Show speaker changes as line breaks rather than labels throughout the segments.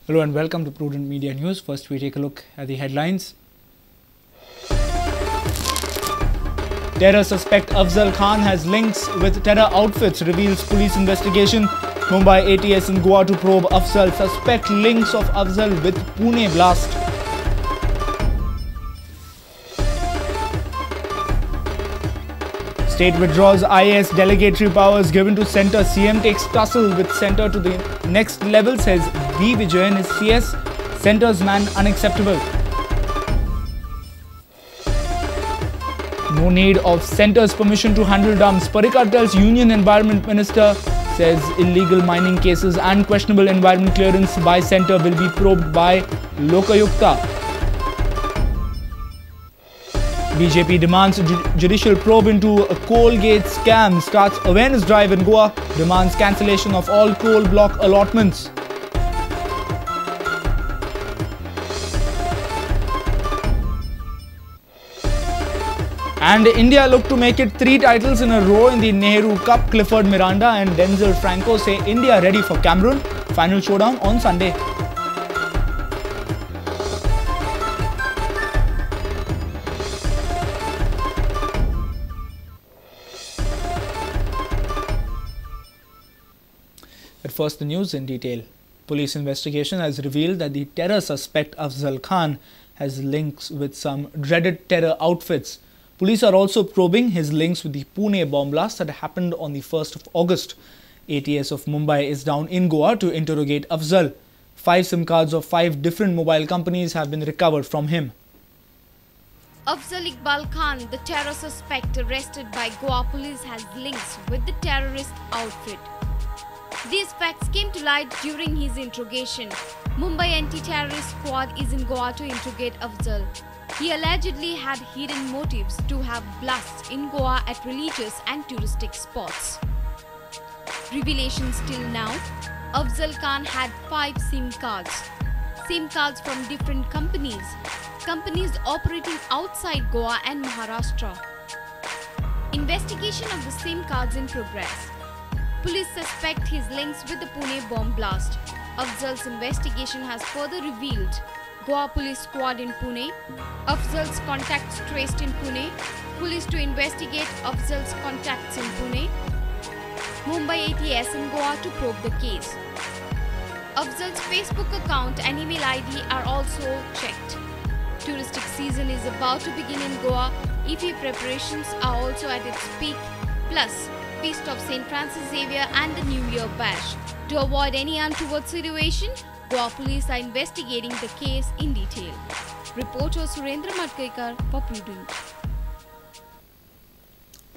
Hello and welcome to Prudent Media News. First we take a look at the headlines. Terror suspect Afzal Khan has links with terror outfits, reveals police investigation. Mumbai ATS in Goa to probe Afzal. Suspect links of Afzal with Pune blast. State withdraws IAS delegatory powers given to centre. CM takes tussle with centre to the next level, says B. Vijayan is CS. Centre's man unacceptable. No need of centre's permission to handle dumps. Parrikar tells Union Environment Minister, says illegal mining cases and questionable environment clearance by centre will be probed by Lokayukta. BJP demands judicial probe into a Coalgate scam, starts awareness drive in Goa, demands cancellation of all coal block allotments. And India look to make it 3 titles in a row in the Nehru Cup. Clifford Miranda and Denzel Franco say India ready for Cameroon. Final showdown on Sunday. At first, the news in detail. Police investigation has revealed that the terror suspect Afzal Khan has links with some dreaded terror outfits. Police are also probing his links with the Pune bomb blast that happened on the 1st of August. ATS of Mumbai is down in Goa to interrogate Afzal. 5 SIM cards of 5 different mobile companies have been recovered from him.
Afzal Iqbal Khan, the terror suspect arrested by Goa police, has links with the terrorist outfit. These facts came to light during his interrogation. Mumbai anti-terrorist squad is in Goa to interrogate Afzal. He allegedly had hidden motives to have blasts in Goa at religious and touristic spots. Revelations till now, Afzal Khan had 5 SIM cards. SIM cards from different companies. Companies operating outside Goa and Maharashtra. Investigation of the SIM cards in progress. Police suspect his links with the Pune bomb blast. Afzal's investigation has further revealed Goa police squad in Pune, Afzal's contacts traced in Pune, police to investigate Afzal's contacts in Pune, Mumbai ATS in Goa to probe the case. Afzal's Facebook account and email ID are also checked. Touristic season is about to begin in Goa. IFFI preparations are also at its peak, plus Feast of St. Francis Xavier and the New Year Bash. To avoid any untoward situation, Goa police are investigating the case in detail. Reporter Surendra Madkaikar for Prudent.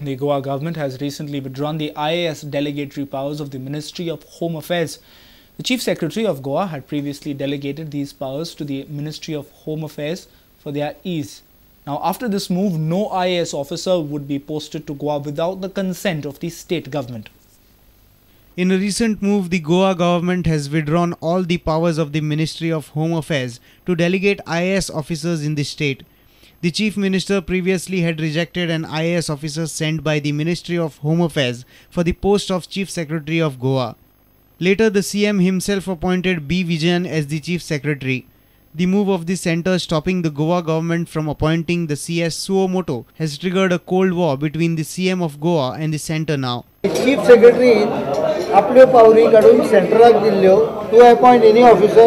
The Goa government has recently withdrawn the IAS delegatory powers of the Ministry of Home Affairs. The Chief Secretary of Goa had previously delegated these powers to the Ministry of Home Affairs for their ease. Now, after this move, no IAS officer would be posted to Goa without the consent of the state government.
In a recent move, the Goa government has withdrawn all the powers of the Ministry of Home Affairs to delegate IAS officers in the state. The Chief Minister previously had rejected an IAS officer sent by the Ministry of Home Affairs for the post of Chief Secretary of Goa. Later, the CM himself appointed B. Vijayan as the Chief Secretary. The move of the centre stopping the Goa government from appointing the CS suo moto has triggered a cold war between the CM of Goa and the centre now.
Chief Secretary आपल्यो पावरी काडून सेंट्रलाक दिल्ल्यो to appoint any officer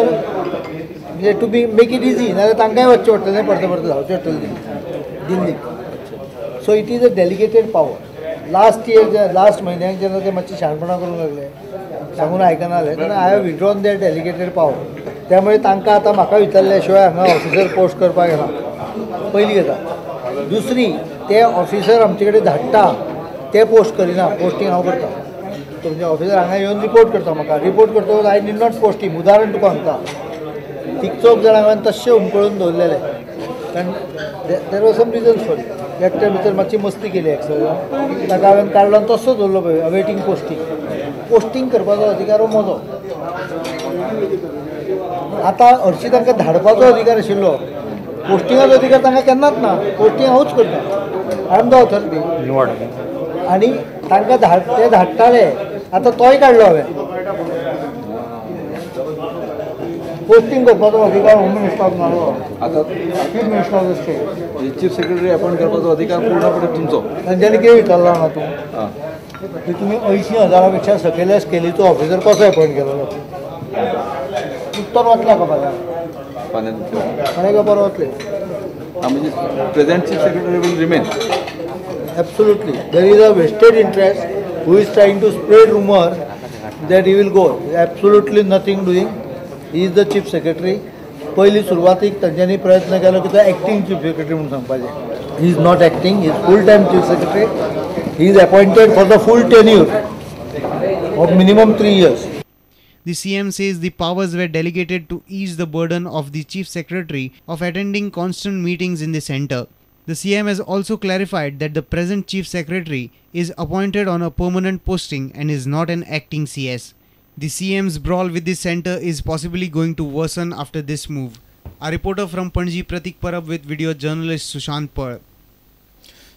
to be make it easy, नाजाल्यार तांकांय वचचें पडटलें, परतें परतें धांवचें पडटलें दिल्लीक. So it is a delegated power. Last year last म्हयन्याक जेन्ना ते मातशें शाणपणां करूंक लागले, सांगून आयकना जालें, तेन्ना I have withdrawn their delegated power. त्यामुळे तांकां आतां म्हाका विचारल्या शिवाय हांगा ऑफिसर पोस्ट करपाक येना, पयली गजाल. दुसरी, ते ऑफिसर आमचे कडेन धाडटा ते पोस्ट करिना, पोस्टींग हांव करता. तुमचे ऑफिसर हांगा येवन रिपोर्ट करता म्हाका, रिपोर्ट करतकच I need not post him. उदाहरण तुका सांगता, तिग चौग जाणांक हांवें तश्शे हुमकळून दवरलेले, कारण there was some reasons for it. एकट्या भितर मातशी मस्ती केली एक्सरसाइज, ताका हांवें काडलो आनी तस्सो दवरलो पळय अवेटींग पोस्टींग. पोस्टींग करपाचो अधिकार हो म्हजो. आतां हरशीं तांकां धाडपाचो अधिकार आशिल्लो, पोस्टिंगाचो अधिकार तांकां केन्नाच ना. पोस्टींग हांवूच करता, I am the authority. आनी तांकां ते धाडटाले, आतां तोय काडलो हांवें. पोस्टिंग करपाचो अधिकार होम मिनिस्टराक ना, आतां chief minister of the state.
Chief secretary appoint करपाचो अधिकार पूर्णपणे तुमचो.
तांच्यांनी कितें विचारलां ना तूं की तुमी 80,000 पेक्षा सकयल्या स्केलीचो ऑफिसर कसो अपॉयंट केलो? उत्तर वतलें खबर फाल्यां खबर वतलें.
म्हणजे present chief secretary will remain.
Absolutely. There is a vested interest who is trying to spread rumour that he will go. Absolutely nothing doing. He is the chief secretary. पयली सुरवातीक तांच्यांनी प्रयत्न केलो की तो एक्टींग चीफ सेक्रेटरी म्हणून सांगपाचें. He is not acting, he is full time chief secretary. He is appointed for the full tenure of minimum 3 years.
The CM says the powers were delegated to ease the burden of the Chief Secretary of attending constant meetings in the centre. The CM has also clarified that the present Chief Secretary is appointed on a permanent posting and is not an acting CS. The CM's brawl with the centre is possibly going to worsen after this move. Our reporter from Panaji, Pratik Parab, with video journalist Sushant Pal.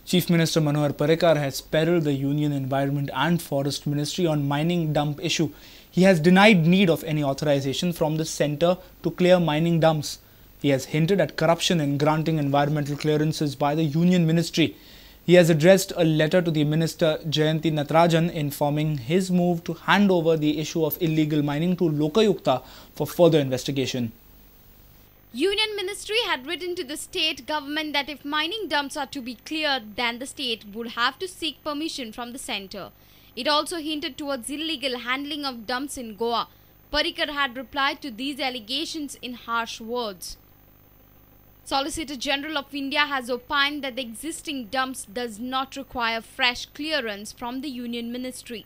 Chief Minister Manohar Parrikar has perilled the Union Environment and Forest Ministry on mining dump issue. He has denied need of any authorization from the centre to clear mining dumps. He has hinted at corruption in granting environmental clearances by the Union Ministry. He has addressed a letter to the Minister Jayanti Natarajan informing his move to hand over the issue of illegal mining to Lokayukta for further investigation.
Union Ministry had written to the state government that if mining dumps are to be cleared, then the state would have to seek permission from the centre. It also hinted towards illegal handling of dumps in Goa. Parrikar had replied to these allegations in harsh words. Solicitor General of India has opined that the existing dumps does not require fresh clearance from the Union Ministry.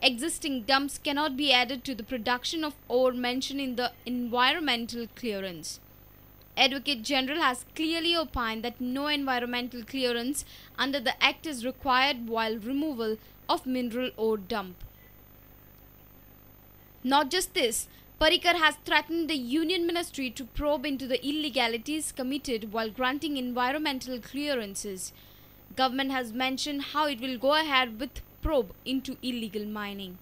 Existing dumps cannot be added to the production of ore mentioned in the environmental clearance. Advocate General has clearly opined that no environmental clearance under the Act is required while removal of mineral ore dump. Not just this, Parrikar has threatened the Union Ministry to probe into the illegalities committed while granting environmental clearances. Government has mentioned how it will go ahead with probe into illegal mining.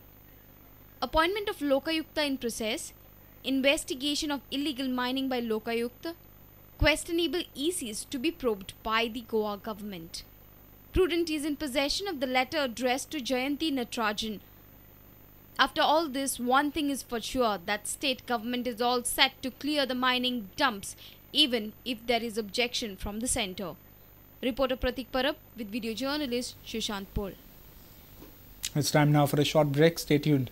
Appointment of Lokayukta in process, investigation of illegal mining by Lokayukta, questionable ECs to be probed by the Goa government. Prudent is in possession of the letter addressed to Jayanti Natarajan. After all this, one thing is for sure, that state government is all set to clear the mining dumps even if there is objection from the centre. Reporter Pratik Parab with video journalist Sushant Pol.
It's time now for a short break. Stay tuned.